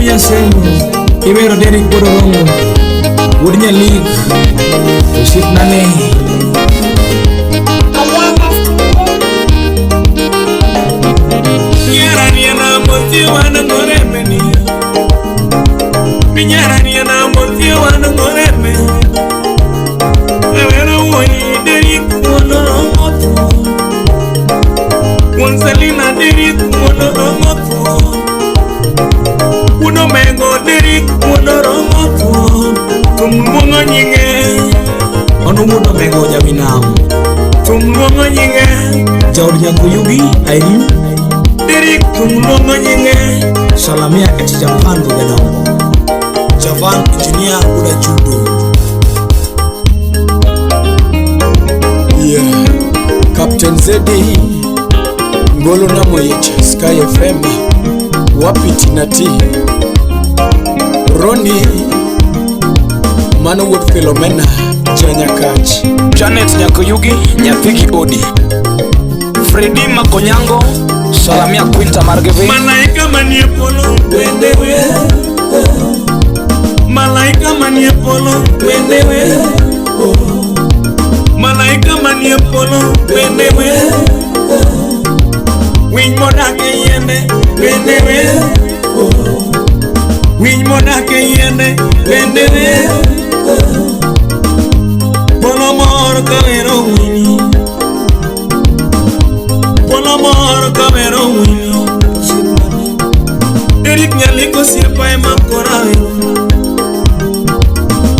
Nyasengo, iwero Derrick wuod Orongo, wuod Nyalik, osiepna ne. Ayana Studio. Nyaraniana mothie wan ngoremeni. Minyaraniana mothie wan ngoreme. Awero wuoyi Derrick wuod Orongo thuo. Wuon Selina Derrick wuod Orongo thuo. Wuod Omengo Derrick wuod Orongo thuo. Thum luongo nyinge. Mano wuod Omengo jawinam. Thum luongo nyinge. Jaod Nyakoyugi Irene. Derrick thum luongo nyinge. Salamia et Japan Jadongo. Javan Engineer Uda Judo. Yeah. Captain Zedi Ngolo Namoyech Sky FM Wapi Tinati Roni Mano wuod Philomena Janyakach Janet Nyakoyugi nyathigi Odi. Fredi Makonyango Salamia Quinta Margeve. Malaika manie polo wende we. Malaika manie polo wende we. Malaika manie polo wende we. Winy modak e yiende wende we. Winy modak e yiende wende we. Polo mor ka wero winyi. Polo mor ka wero winyi. Derrick Nyalik osiepa ema kora wero.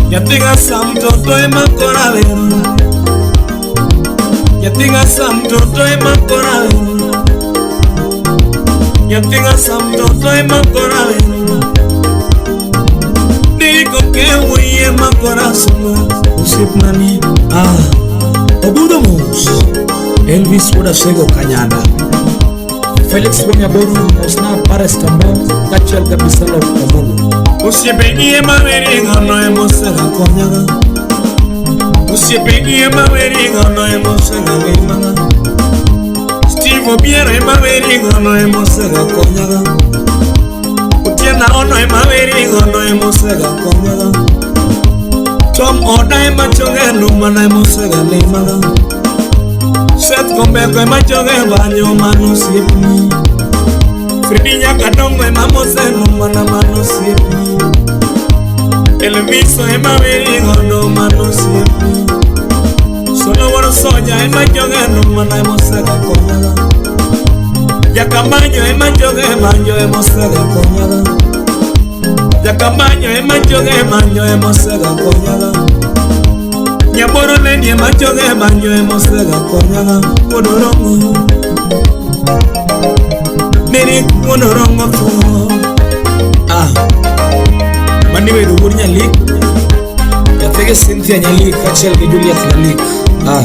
Nyathi Sam toto ema kora wero. Nyathi Sam toto ema kora wero. Nyathi Sam toto ema kora wero. Derrick okewo ema kora sumo. Osiepna ni ah Obudho mos. Elvis wuod Asego Kanyada. Felix Wonyaboru Osna Pares Tambo kaachiel gi Abisalom Omolo. Osiepegi ema weri gono ema osega konyaga. Osiepegi ema weri gono ema osega limaga. Steve Obiero ema weri gono ema osega konyaga. Otieno Ono ema weri gono ema osega konyaga. Tom Oda ema choge lumana ema osega limaga. Seth Kombeko ema choge banyo mano osiepni. Fredi Nyakadongo ema mose lumana mano osiepni. Elviso ema weri godo mano osiepni. Solo wuod Soja ema choge lumana ema osega konyaga. Jakamanyo ema choge banjo ema osega konyaga. Jakamanyo ema choge banjo ema osega konyaga. Nyaboro leni ema choge banjo ema osega konyaga. Wuod Orongo Derrick wuod Orongo thuo. Ah, mani wero wuod Nyalik. Nyathigi Cynthia Nyalik kaachiel gi Juliet Nyalik. Ah,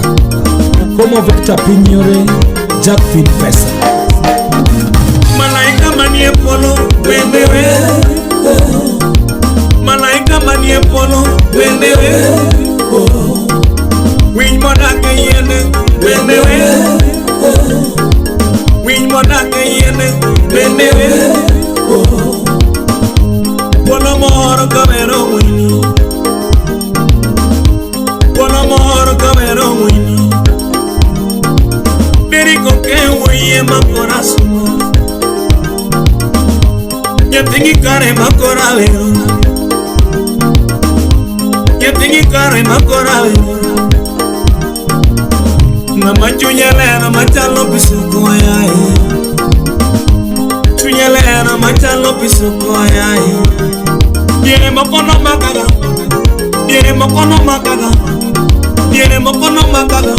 Komo Victor Pinyore, Jack Pin Pesa. Malaika manie polo wende we. Malaika manie polo wende we. Winy modak e yiende wende we. Winy modak e yiende wende we. Polo mor ka wero winyi. Polo mor ka wero winyi. Derrick okewo ema kora sumo. Nyathigi kare ma kora wero. Nyathigi kare ma kora wero. Ng'ama chunye ler machalo pi soko yaye. Chunye ler machalo pi soko yaye. Diere moko nomakaga. Diere moko nomakaga. Diere moko nomakaga.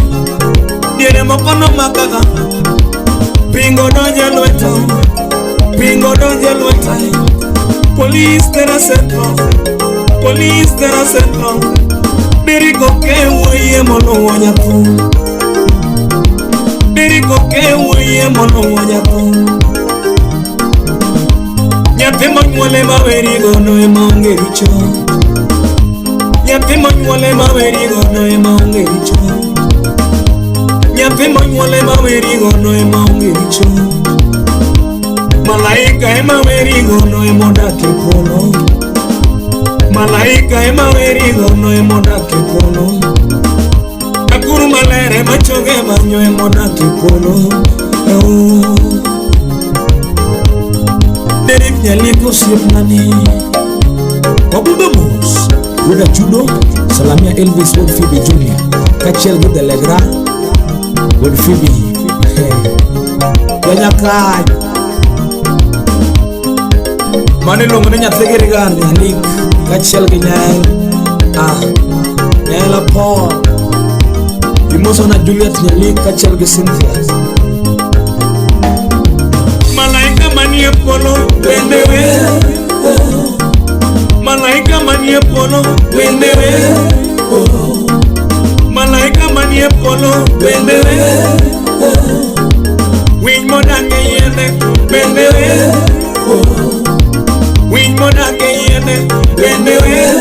Diere moko nomakaga. Pingo donje lweta. Pingo donje lweta. Police tera centro. Police tera centro. Derrick okewo ema oluwo nyathi. Derrick okewo ema oluwo nyathi. Nyathi monyuol ema weri godo ema onge richo. Nyathi monyuol ema weri godo ema onge richo. Nyathi monyuol ema weri godo ema onge richo. Malaika ema werigono emodak e polo. Malaika ema werigono emodak e polo. Akuru maler ema choge manyo emodak e polo. Oh. Derek Nyalik osiepnani. Wabudho mos, wuod Achudo, salamia Elvis wuod Phoebe Junior, kaachiel gi Delegra wuod Phoebe. Janyakach. Mano iluongo ni nyathi Girigan Nyalik kaachiel gi Nyael. Ah, Nyael Paul. Imosona Juliet Nyalik kaachiel gi Cynthia. Malaika manie polo bende wer. Malaika manie polo bende wer. Malaika manie polo bende wer. Winy modak e yiende bende wer. Winy modak e yiende bende wer.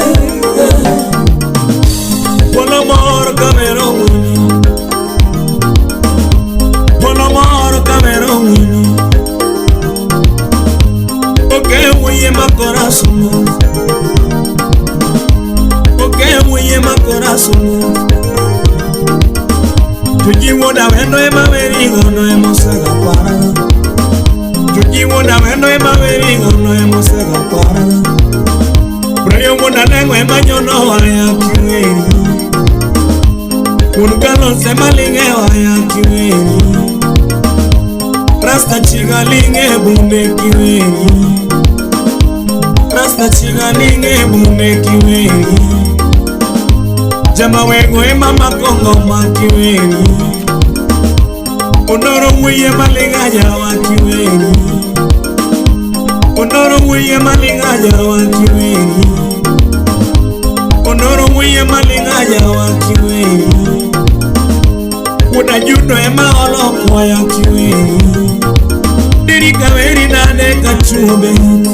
Polo mor ka wero winyo. Polo mor ka wero winyo. Oke wuye makora sumo. Oke wuye makora sumo. Tuji wuoda wendo ema werigono ema osega kwaraga. Tuji wuoda wendo ema werigono ema osega kwaraga. Brayo wuoda lengo ema nyono waya kiweri. Wuon Carlos ema ling'e waya kiweri. Rasta chiga ling'e bunde kiweri. Rasta chiga ling'e bunde kiweri. Jama wego ema mako ngoma kiweri. Onoro wiye maling'a jawa kiweri. Onoro wiye maling'a jawa kiweri. Onoro wiye maling'a jawa kiweri. Wuoda Judo ema olo kwaya kiweri. Dirika weri nade kachuo bet.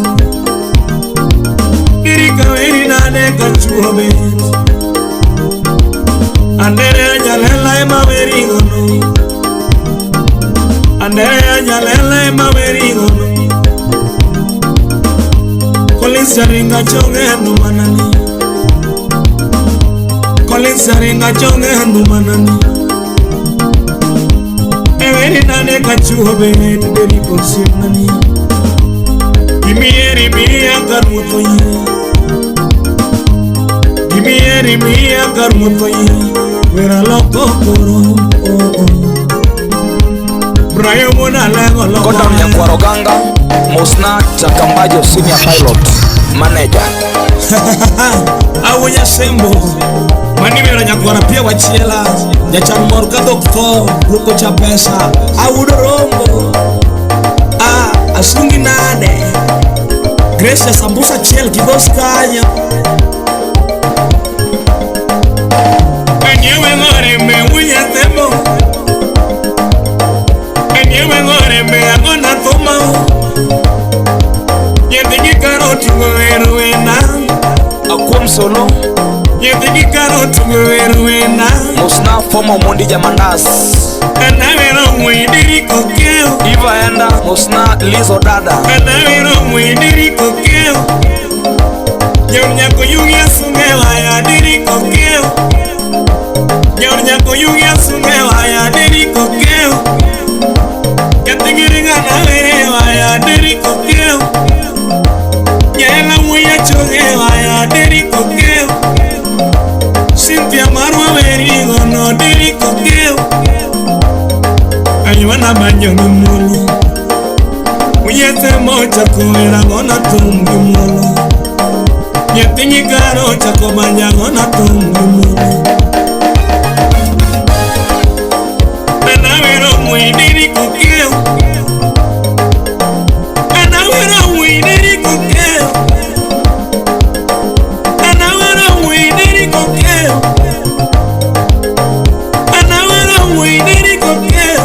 Dirika weri nade kachuo bet. Andere Jalela ema werigono. Andere Jalela ema werigono. Collins Jaringa chonge ndumanani. Collins Jaringa chonge ndumanani. Eweri nade kachuo bet deriko osiepnani. Gimieri miya kar wuotho yie. Gimieri miya kar wuotho yie. Wera loko koro oh oh. Brayo wuoda lengo loko Gordon Nyakwar Oganga, Mosna Chakambajo Senior Pilot, Manager. Awo nyasembo mani wero nyakwara pia wachiela. Jachan mor ka dhok tho duoko cha pesa. Awudo rombo. Ah, asungi nade. Grace sambusa achiel kigos kanyo. Enyewe ng'ore me wuya tembo. Enyewe ng'ore me agona thuma. Nyithi gi karo tugo wero wena. Akuom Solo, Nyithi gi karo tugo wero wena. Mosna Former Omondi Jamandas. Anawero mwidiri kokeo. Eva Enda, Mosna Lizo Dada. Anawero mwidiri kokeo. Nyor nyako yugi asunge waya diri kokeo. Nyor nyako yugi asunge waya diri kokeo. Nyathigi ringa nawere waya diri kokeo. Nyela wuya choge waya diri kokeo. Cynthia Marwa werigo no diri kokeo. Aywana banyo gi muolo. Uyethe mochako wera gona thum gi muolo. Nyathi nyikaro ochako banja gona thum gi muolo. Anawero mwidiri kokeo. Anawero mwidiri kokeo. Anawero mwidiri kokeo. Anawero mwidiri kokeo.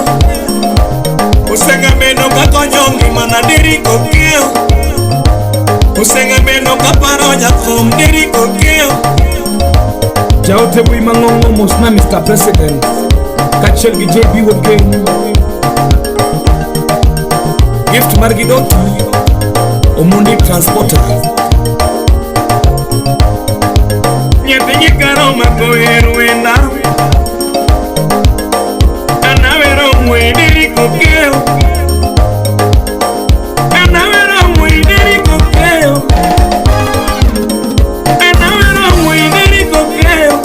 Usenga beno kakonyo ngimana diri kokeo. Usenga beno kaparo jathum diri kokeo. Jaote Bui Mang'ong'o Mosna Mr. President, kaachiel gi JB wuod Keny. Gift mar Gidoti, Omondi Transporter. Nyathi nyikaro mako wer wenda. Anawero mwederi kokeo. Anawero mwederi kokeo. Anawero mwederi kokeo.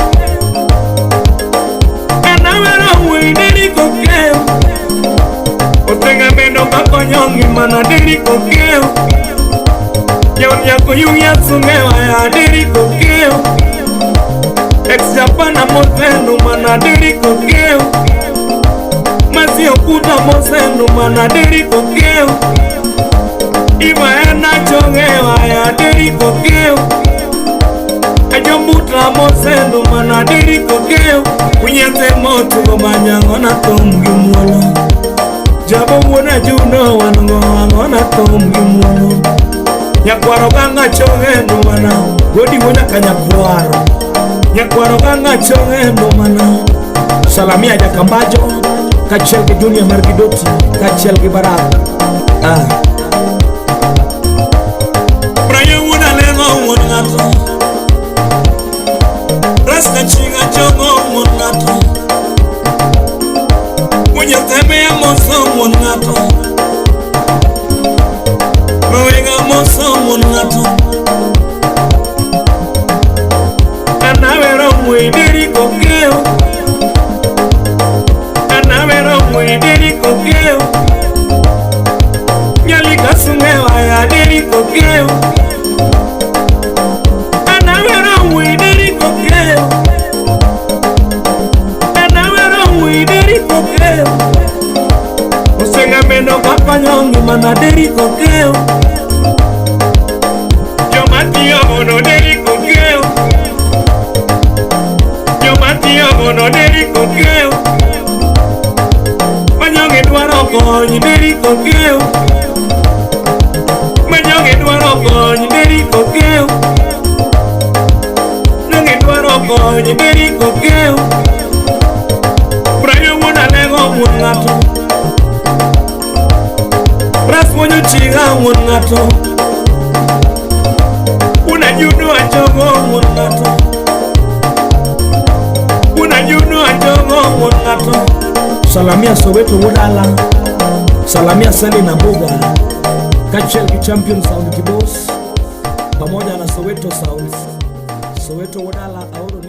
Anawero mwederi kokeo. Otenga meno makonyo ngimana deri kokeo. Jaon nyako yung yasungewa ya deri kokeo. Ex Japan amosenu mana deri kokeo. Masio kuta mosenu mana deri kokeo. Iwa ena chongewa ya deri kokeo. Ajombuta mosenu mana deri kokeo. Unyete motu manyango na tom gi muolo. Jabo wuona juno wango ango na tom gi muolo. Nyakwaro ganga chongeno mana godi wuona kanyakwaro. Nyakwaro ganga chongeno mana. Salamia Jakambajo, kaachiel gi Junior mar Gidoti, kaachiel gi Barak. Ah. Brayo wuona lengo wuon ng'ato. Rasta chinga chongo wuon ng'ato. Wunyateme amoso wuon ng'ato. Rowenga moso wuon ng'ato. Anawero mwederi kokeo. Anawero mwederi kokeo. Nyali kasungewa ya deri kokeo. Anawero mwederi kokeo. Anawero mwederi kokeo. Osenga meno kakonyo ngimana deri kokeo. Joma tiyo godo deri kokeo. Joma tiyo godo deri kokeo. Manyogi dwaro kony deri kokeo. Manyogi dwaro kony deri kokeo. Nyogi dwaro kony deri kokeo. Brayo wuon alego wuon ng'ato. Ras mwonyo chiga wuon ng'ato. Una judo achogo wuon ng'ato. Una judo achogo wuon ng'ato. Salamia Soweto wuod Salamia Seli na Mbuga, kaachiel gi Champion Sound Kibos pamoja na Soweto Sounds. Soweto wuod aoro.